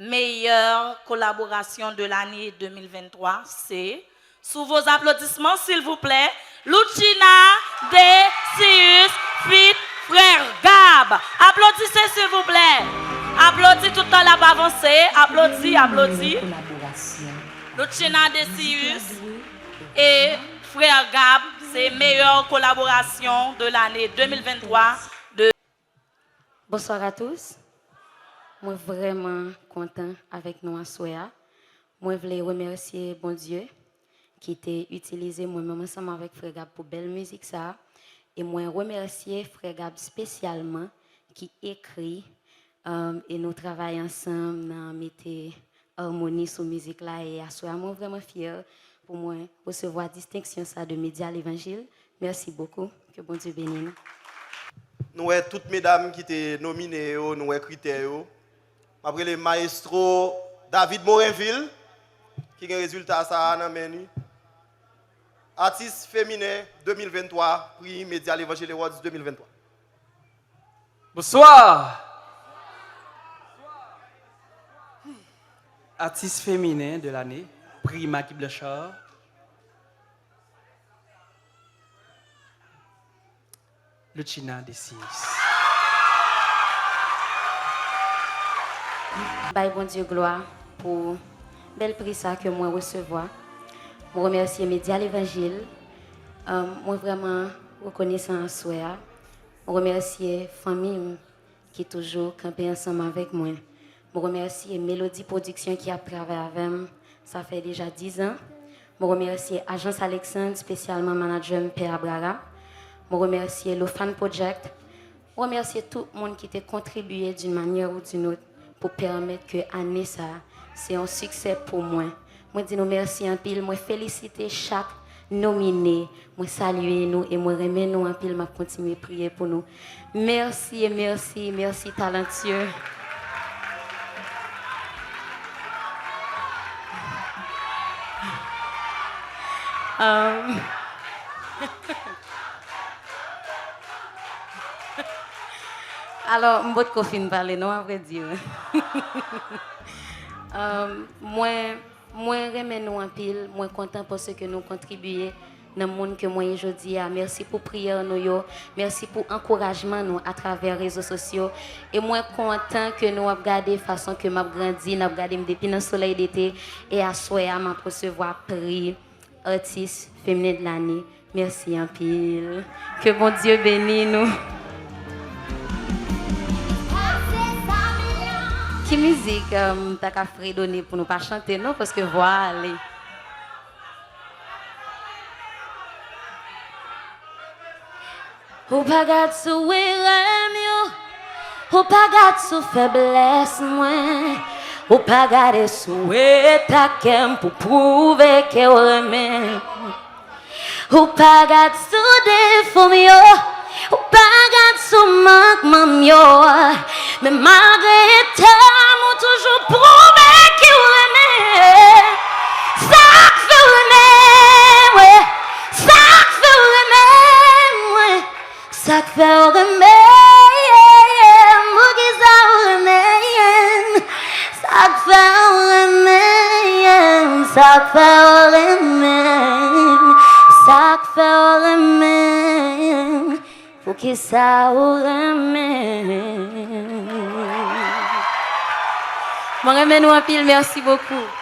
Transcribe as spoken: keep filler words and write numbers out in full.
Meilleure collaboration de l'année deux mille vingt-trois, c'est, sous vos applaudissements, s'il vous plaît, Lucina Decius feat Frère Gab. Applaudissez, s'il vous plaît. Aplodi tout tan l ap avanse. Aplodi, aplodi. Lucina Decius et Frère Gab, c'est meilleure collaboration de l'année deux mille vingt-trois de Bonsoir à tous. Mwen vrèman kontan avèk nou aswè a. Mwen vle remèsye Bondye ki te itilize mwen menm ansanm avèk Frè Gab pou bèl mizik sa a. E mwen remèsye Frè Gab espesyalman ki ekri, um, e nou travay ansanm nan mete amoni sou mizik la. E aswè a, mwen vrèman fyè pou mwen resevwa distenksyon sa de Medya Levanjil. Merci beaucoup. Ke Bondye beni nou. Nou wè tout medam ki te nomine yo, nou wè kritè yo. M ap rele Maestro David Morinvil, ki gen rezilta sa a nan men li. Atis feminen de mil venntwa, pri Medya Levanjil Awards de mil venntwa. Bonsoir! Atis feminen de lane, pri Maggie Blanchard, Lucina Decius. Bay Bondye glwa pou bèl pri sa ke mwen resevwa. Mwen remèsye Medya Levanjil. Um, mwen vrèman rekonesan aswè a. Mwen remèsye fanmi m ki toujou kanpe ansanm avèk mwen. Mwen remèsye Melody Production ki ap travay avè m, sa fè deja diz an. Mwen remèsye Ajans Alexandre, espesyalman manadjè m, Pè Abrara. Mwen remèsye Lofan Project. Mwen remèsye tout moun ki te kontribiye d'une manière ou d'une autre pou pèmèt ke ane sa a se yon siksè pou mwen. Mwen di nou mèsi anpil. Mwen felisite chak nomine. Mwen salye nou e mwen renmen nou anpil. M ap kontinye priye pou nou. Mèsi e mèsi, mèsi Talentueux. Um, Alò, m potko fin pale non, a vrè di. Um, mwen, mwen renmen nou anpil, mwen kontan paske nou kontribiye nan moun ke mwen ye jodi a. Mèsi pou priyè nou yo, mèsi pou ankourajman nou atravè rezo sosyo. E mwen kontan ke nou ap gade fason ke m ap grandi, n ap gade m depi nan Solèy Dete, e aswè a m ap resevwa pri Artiste Féminin de l'année. Mèsi anpil. Ke Bondye beni nou. Ki mizik, euh, m ta ka fredone pou nou pa chante non, paske vwa a ale. Ou pa gad sou erè m yo, ou pa gad sou feblès mwen, ou pa gade sou eta kè m pou pwouve ke w renmen m. Ou pa gad sou defo m yo, ou pa gad sou mankman m yo, men malgre eta m ou toujou pwouve ke w renmen m. Sa k fè w renmen mwen, sa k fè w renmen mwen. Sa k fè w renmen m? Poukisa w renmen m? Sa k fè w renmen m? Sa k fè w renmen m? Sa k fè w renmen m? Poukisa w renmen m? Mwen renmen nou anpil, merci beaucoup.